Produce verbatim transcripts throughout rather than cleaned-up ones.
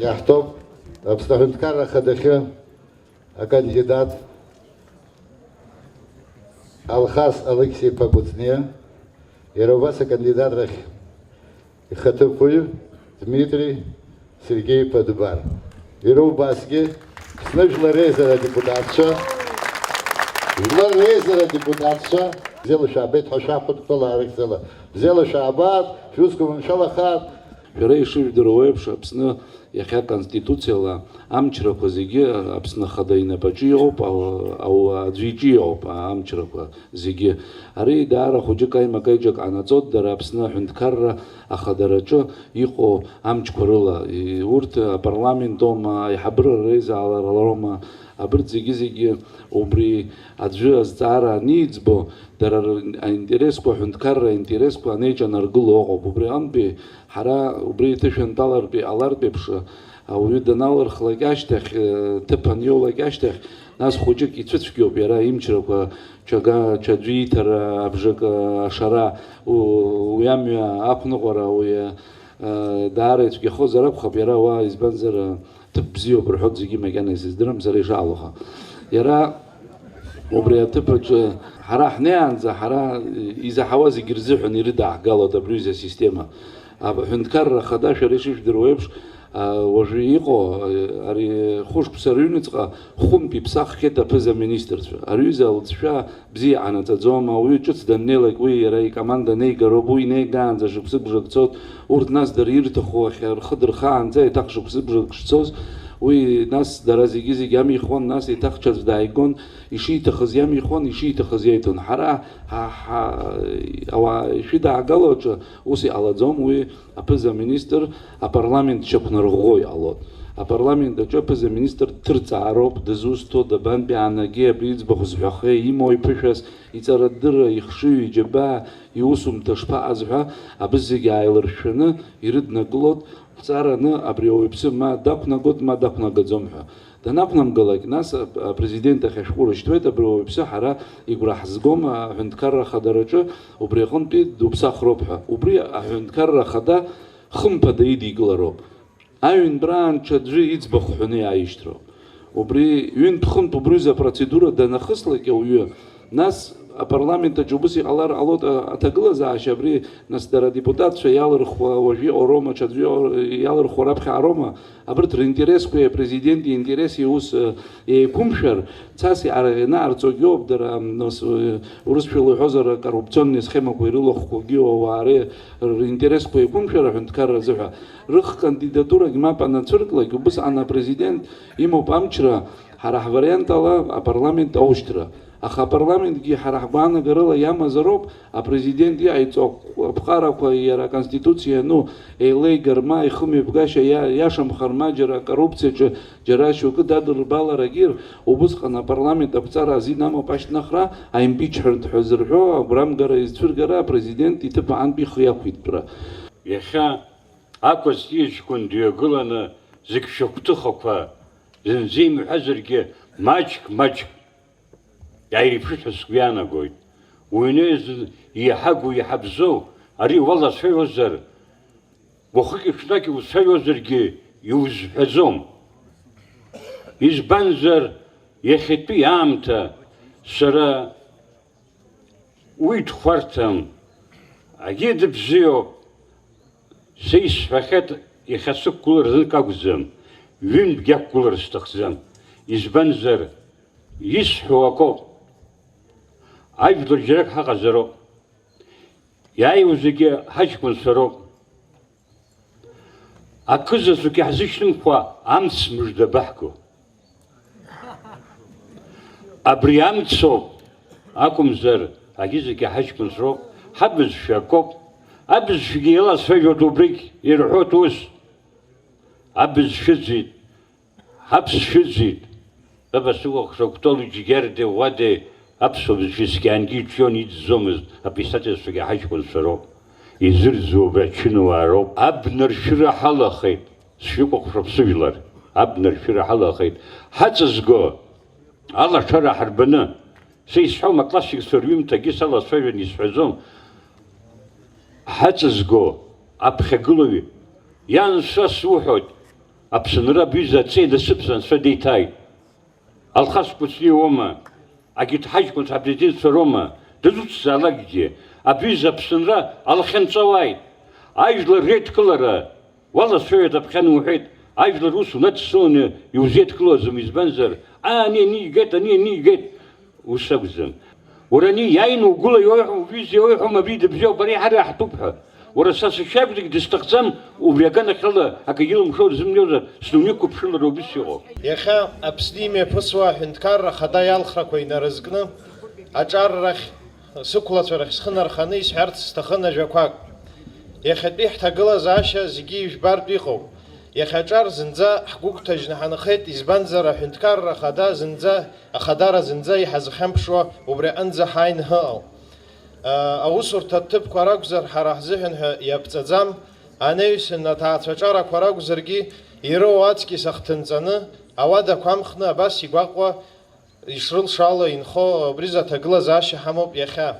Иаҳҭоуп Аԥсны Аҳәынҭқарра Ахадахьы акандидат Алхас Алықьса-иԥа Кәыҵниа, иара убас акандидат рахь ихаҭыԥуаҩ Дмитри Сергеи-иԥа Дбар. Иара убасгьы Аԥсны Жәлар Реизара адепутатцәа, Жәлар Реизара адепутатцәа, бзиала шәаабеит ҳәа шәаҳхәыҭқәала арыхьӡала. Бзиала шәаабаат, шәусқәа маншәалахаат. Шәара ишыжәдыруа еиԥш, Аԥсны иахьа Конституциала амчрақәа зегьы Аԥсны Ахада инапаҿы иҟоуп, ау-, ау-, аӡәы иҿы иҟоуп амчрақәа зегьы. Ари даара хәыҷык аимак-аиҿак ҟанаҵоит, дара Аԥсны Аҳәынҭқарра Ахадараҿы иҟоу амчқәа рыла. И-, урҭ апарламент аума, аиҳабыра реизаалара роума, абырҭ зегьы-зегьы убри аӡәы азҵаара аниӡбо, дара ры-, аинтересқәа, аҳәынҭқарра аинтересқәа анеиҿанаргыло ыҟоуп. Убри аҟынтәи ҳара убри иҭышәынтәалартә иҟалартә еиԥш, ауаҩы даналырхлак ашьҭахь, э, ҭыԥ аниоулак ашьҭахь, нас хәыҷык ицәыцәгьоуп иара имчрақәа, ҽага-, ҽаӡәы ииҭар, абжак, э, ашара, у-, уи амҩа ақәныҟәара, уи, э, даара ицәгьахозар акәхап, иара уа, избанзар, э, ҭыԥ бзиоуп рҳәоит зегьы, макьана исыздырам сара ишаалоу, аха иара убри аҭыԥ аҿы ҳара ҳнеиаанӡа, ҳара изаҳауа зегьы рзыҳәан ирыдааҳгалоит абри аҩыза асистема. Аҳәынҭқарра Ахада, шәара ишыжәдыруа еиԥш, а, уажәы иҟоу, а, ари хәышықәса рыҩныҵҟа хәынтә иԥсаххьеит аԥыза-министрцәа. Ари аҩыза лҵшәа бзиа иҟанаҵаӡом, ауаҩы ҿыц даннеилак уи иара икоманда неигароуп, уи инеигаанӡа шықәсыбжак цоит, урҭ нас дара ирҭаху ахь рхы дырхаанӡа еиҭах шықәсыбжак шцоз, уи нас дара зегьы-зегь амихуан, нас еиҭах ҽаӡә дааигон, ишиҭахыз иамихуан, ишиҭахыз иаиҭон. Ҳара, ҳа, ҳа, ауаа ишәыдаагало аҿы ус иҟалаӡом, уи аԥыза-министр апарламент дшьақәнарӷәӷәо иҟалоит. Апарламент аҿы аԥыза-министр дҭырҵаароуп, дызусҭоу, дабантәи аанагеи, абри иӡбахә зҳәахеи, имоу иԥышәас, иҵарадырра, ихшыҩ, иџьабаа, иусумҭа шԥаҟаз ҳәа абыз зегьы ааилыршәшәаны ирыднакылоит, ҳҵараны абри ауаҩԥсы ма дақәнагоит, ма дақәнагаӡом ҳәа. Данақәнамгалак, нас ап-, апрезидент ахь ашәҟәы рышьҭуеит, абри ауаҩԥсы ҳара игәра ҳзгом, аҳәынҭқарра ахадараҿы убри аҟынтәи дуԥсахроуп ҳәа. Убри аҳәынҭқарра ахада хымԥада идикылароуп. Аҩынтәраан ҽаӡәы иӡбахә ҳәаны иааишьҭроуп. Убри ҩынтә-хынтә убри аҩыза апроцедура данахыслак ауаҩы, нас апарламент аҿы убыс иҟалар ҟалоит, а-, аҭагылазаашьа абри, нас дара адепутатцәа иалырхуа уажә иҟоу роума, ҽаӡәы иҟоу, иалырхуа раԥхьа роума, абырҭ ринтересқәеи апрезидент иинтереси ус, э, еиқәымшәар, цас иара ианаарҵогьы ауп, дара, м, нас, э, урысшәала иҳәозар, акоррупционный схемақәа ирылахәқәагьы ауаа ри-, ринтересқәа еиқәымшәар аҳәынҭқарра азыҳәа. Рыхкандидатурагь мап анацәырклак, убысҟан апрезидент имоуп амчра, ҳара ҳвариант ала апарламент аушьҭра. Аха апарламентгьы ҳара ҳгәаанагарыла иамазароуп, апрезидент иҟаиҵо аԥҟарақәа иара аконституциа иану еилеигар ма ихымҩаԥгашьа иа-, иашамхар ма џьара акоррупциаҿы џьара шьоукы дадырбаларагьы, убысҟан апарламент ақәҵара азин амоуп ашьҭнахра, аимпичмент ҳәа зырҳәо агәрамгара изцәыргара, апрезидент иҭыԥ аҟынтә ихы иақәиҭтәра. Иахьа Ақәа зҭиз ҷкәын дҩагыланы зегь шәыгәҭыхақәа зынӡа имҳәазаргьы, маҷк-маҷк иааирԥшит ҳәа сгәы иаанагоит. Уи анаҩс еиҳагу иҳабзоу ари уалацәажәозар, уахыки-ҽнаки уцәажәозаргьы иузҳәаӡом. Избанзар, иахьатәи аамҭа сара Уи дхәарҭам. Агьи дыбзиоуп. Са исҳәахьеит, иахьа сықәгылара знык акәӡам, ҩынтәгьы ақәгылара сҭахӡам. Избанзар, исҳәо акоуп. Ажәлар џьарак ҳаҟазароуп. Иааиуа зегьы ҳаҷкәынцәа роуп. Акы заҵәык иаҳзышьҭымхуа амц мыжда абаҳго. Абри амцоуп, акәымзар, агьызегьы ҳаҷкәынцәоуп, ҳабызшәа акоуп. Абызшәагьы иалацәажәоит убригь, ирҳәоит ус. Абыз шәыӡит, ҳаԥс шәыӡит. Баба сыкәыхшоуп, Кәтол иџьгьардеи ӷәадеи аԥсуа бызшәа исқьаангьы иҿион, иӡӡомызт, аписательцәагьы ҳаҷкәынцәа роуп. Изырӡуа убри ачынуаа роуп. Абнаршәыра ҳалахеит, сшәыкәыхшоуп сыжәлар. Абнаршәыра ҳалахеит. Ҳаҵызго, алашара ҳарбаны. Са исҳәом, аклассикцәа рҩымҭагьы салацәажәан исҳәаӡом. Ҳаҵызго, аԥхьагылаҩы, иан са суҳәоит. Аԥсынра абҩыза аҵеи насыԥ анцәа деиҭааит. Алхас Кәыҵниа уоума, Агит Ҳаџь Кәынҭ Ҳабдедин Цәароума, дызусҭзаалакгьы, абҩыза Аԥсынра алахьынҵәа уааит. Ажәлар реидкылара уалацәажәоит аԥхьан уҳәеит, ажәлар ус унадсыланы иузеидкылаӡом, избанзар, аа, ани, ани игеит, ани, ани игеит. Ус акәӡам. Уара ани иааины угәыла иуеиҳәо, уҩыза иуеиҳәом, абри дыбзиоуп, ари ҳара иаҳтәуп ҳәа. Уара са сашьа акәзаргь дысҭахӡам, убри аганахьала акгьы илымшо рзымнеозар, сдунеи қәыԥшылара убыс иҟоуп. Иахьа Аԥсны имҩаԥысуа аҳәынҭқарра ахада иалхрақәа инарызкны, аҿар рахь, сықәлацәа рахь схы нарханы исҳәарц сҭахын ажәақәак. Иахьатәи ҳҭагылазаашьа зегьы ижәбартә иҟоуп. Иахьа аҿар зынӡа ҳгәыгәҭажьны ҳанхеит, избанзар, аҳәынҭқарра ахада зынӡа, ахадара зынӡа иҳазхьамԥшуа убри аҟынӡа ҳааины ҳыҟоуп. Аусурҭа ҭыԥқәа ракәзар, ҳара ҳзыҳәан ҳәа иаԥҵаӡам, анаҩсан аҭаацәа ҿарақәа ракәзаргьы, ироуа аҵкьыс ахҭынҵаны, ауадақәа амхны абас игәаҟуа ишрылшало инхо, убри рзы аҭагылазаашьа ҳамоуп иахьа.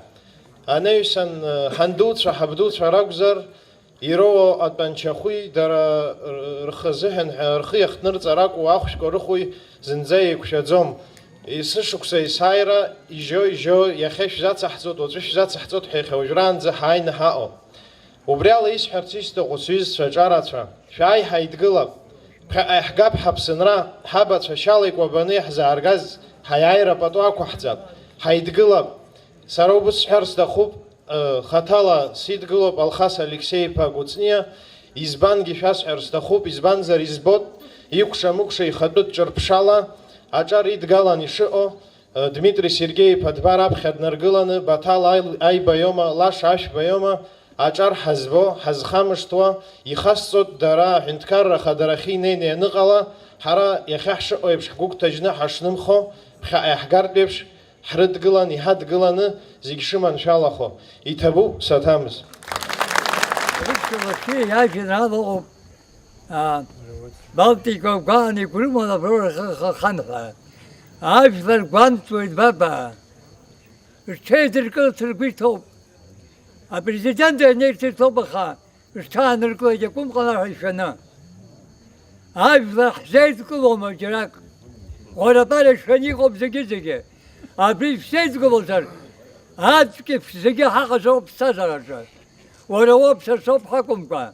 Анаҩсан, ҳандуцәа, ҳабдуцәа ракәзар, ироуа атәанчахәи дара рхы азыҳәан ҳәа рхы иахҭнырҵар акәу, ахәшәқәа рыхәи зынӡа еиқәшәаӡом. Есышықәса есааира ижьо-ижьо, иахьа шәзацаҳҵоит, уаҵәы шәзацаҳҵоит ҳәа иахьа уажәраанӡа ҳааины ҳаҟоуп. Убри ала исҳәарц исҭаху, сҩызцәа ҿарацәа, шәааи ҳаидгылап. Ԥхьаҟа иаҳгап ҳаԥсынра, ҳабацәа шьала икәабаны иаҳзааргаз ҳаиааира пату ақәаҳҵап. Ҳаидгылап. Сара убыс сҳәар сҭахуп, э, хаҭала сидгылоуп Алхас Алексеи-иԥа Кәыҵниа, избангьы шәасҳәар сҭахуп, избанзар избоит, икәша-мыкәша ихатәы ҿырԥшала аҿар идгалан ишыҟоу, э, Дмитри Сергеи-иԥа Дбар аԥхьа днаргыланы, Баҭал Аил-, Аиба иоума, Лаша Ашәба иоума, аҿар ҳазбо, ҳазхамышҭуа, ихасҵоит дара аҳәынҭқарра ахадарахьы инеины ианыҟала, ҳара иахьа ҳшыҟоу еиԥш ҳгәыгәҭажьны ҳашнымхо, ԥхьаҟа иаҳгартә еиԥш, ҳрыдгылан, иҳадгыланы зегь шыманшәалахо, иҭабуп саҭамыз. Рыцәа лашәи иажәеинраала ыҟоуп, аа, Балтика гәаан игәрымуан аброура х-, х-, хан ҳәа. Ажәлар гәамҵуеит, баба. Рҽеидыркыларц ргәы иҭоуп. Апрезидент ианеирҭырҭоуп, аха рҽааныркылеит иакәым ҟалар ҳәа ишәаны. Ажәлар ҳзеидкылома џьарак? Уара абар ишәаны иҟоуп зегьы-зегьы. Абри шәзеидкылозар, аӡәгьы зегьы ҳаҟазароуп ԥсҭазаараҿы. Уара уоуп, са соуп ҳакәымкәа.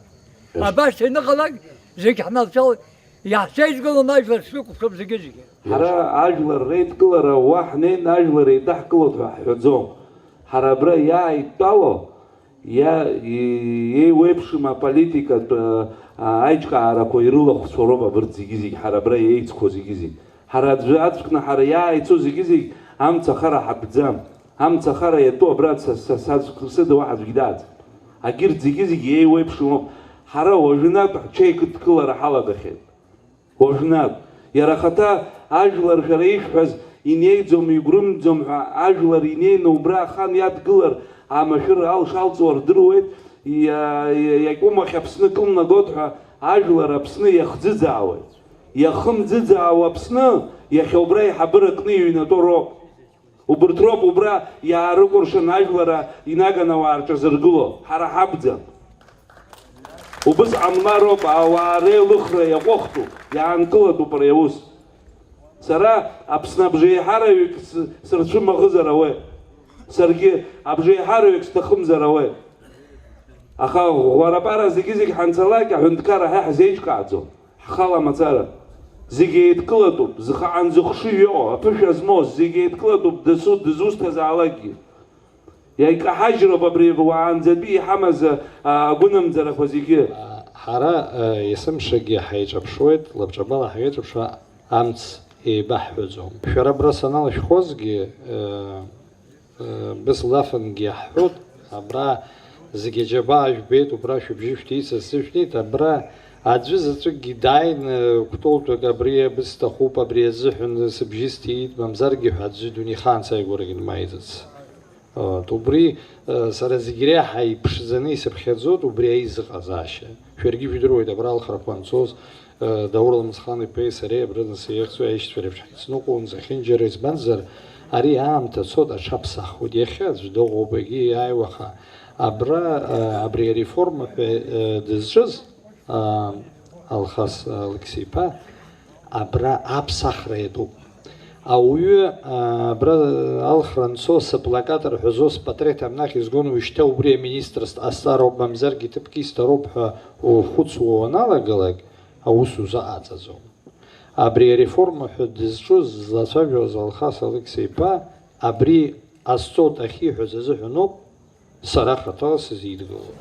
Абас ианыҟалак, зегь ҳмалцәал иаҳзеидкылом, ажәлар шәыкәыхшоуп зегьы-зегьы. Ҳара ажәлар реидкылара уа ҳнеин ажәлар еидаҳкылоит ҳәа ҳҳәаӡом. Ҳара абра иааидтәало, иа-, и-, еиуеиԥшым аполитикатә, а, аиҿкаарақәа ирылахәцәа роуп абырҭ зегьы-зегь, ҳара абра еицқәоу зегьы-зегь. Ҳара аӡәы аӡәкны ҳара иааицо зегьы-зегь амца ахара ҳабӡам. Амца ахара иатәу абра са, са, саӡәк сыда уаҳа аӡәгьы дааӡам. Агьырҭ зегьы-зегь еиуеиԥшым ауп. Ҳара уажәнатә ҳҽеиқәдкылара ҳалагахьеит. Уажәнатә. Иара ахаҭа ажәлар шәара ишәҳәаз инеиӡом, игәрымӡом ҳәа ажәлар инеины убра ахан иадгылар амашәыр алшалҵуа рдыруеит, иа-, иа-, иакәымахь Аԥсны кылнагоит ҳәа ажәлар Аԥсны иахӡыӡаауеит. Иахымӡыӡаауа Аԥсны иахьа убра аиҳабыра кны иҩнатәо роуп. Убырҭ роуп убра иаарыкәыршан ажәлара инаган ауаа рҿазыргыло, ҳара ҳакәӡам. Убыс ҟамлароуп, ауаа реилыхра иаҟәыхтәуп, иаанкылатәуп ари аус. Сара Аԥсны абжеиҳараҩык с-, сырцәымаӷызар ауеит. Саргьы абжеиҳараҩык сҭахымзар ауеит. Аха ӷәӷәарапара зегьы-зегь ҳанцалак, аҳәынҭқарра ҳа ҳзеиҿкааӡом. Ҳхала мацара. Зегь еидкылатәуп, зхаан зыхшыҩ иҟоу, аԥышәа змоу, зегь еидкылатәуп дасу дызусҭазаалакгьы. Иаикаҳажьроуп абри уаанӡатәи иҳамаз, а, агәынамӡарақәа зегьы. Ҳара, а, есымшагьы ҳаиҿаԥшуеит, лабҿабала ҳаиҿаԥшуа амц еибаҳҳәаӡом. Шәара абра саналашәхозгьы, а, Быслафангьы иаҳҳәоит, абра зегьы аџьабаа жәбеит, убра шәыбжьы шәҭеит, са сзы шәҭеит, абра аӡәы заҵәыкгьы дааины кәтолтәык абри абысҭахуп, абри азыҳәан сыбжьы сҭеит, мамзаргьы ҳәа аӡәы дунеихаан сааигәарагьы дмааиӡац. Вот, убри, э, сара зегь реиҳа иԥшӡаны исыԥхьаӡоит убри аизыҟазаашьа. Шәаргьы ижәдыруеит, абра алхрақәа анцоз, Даур Ламысхан-иԥеи сареи абра нас еихсуа аишьцәа реиԥш ҳаицныҟәон зехьынџьара, избанзар, ари аамҭа цоит, аҽаԥсахуеит. Иахьа аӡә дыҟоуп, егьи иааиуа, аха абра, а, абри ареформа ҳәа, а, дызҿыз, а, Алхас Алықьса-иԥа, абра аԥсахра иатәуп. Ауаҩы, а, абра алхра анцо, сыплакат рҳәазо, спатреҭ амнахь изгон, уажәшьҭа убри аминистрс дҟасҵароуп, мамзаргьы ҭыԥк исҭароуп ҳәа ухәыцуа уаналагалак, аус узыҟаҵаӡом. Абри ареформа ҳәа дызҿыз, злацәажәоз Алхас Алықьса-иԥа, абри ҟасҵоит ахьиҳәаз азыҳәаноуп, сара хаҭала сызидгыло.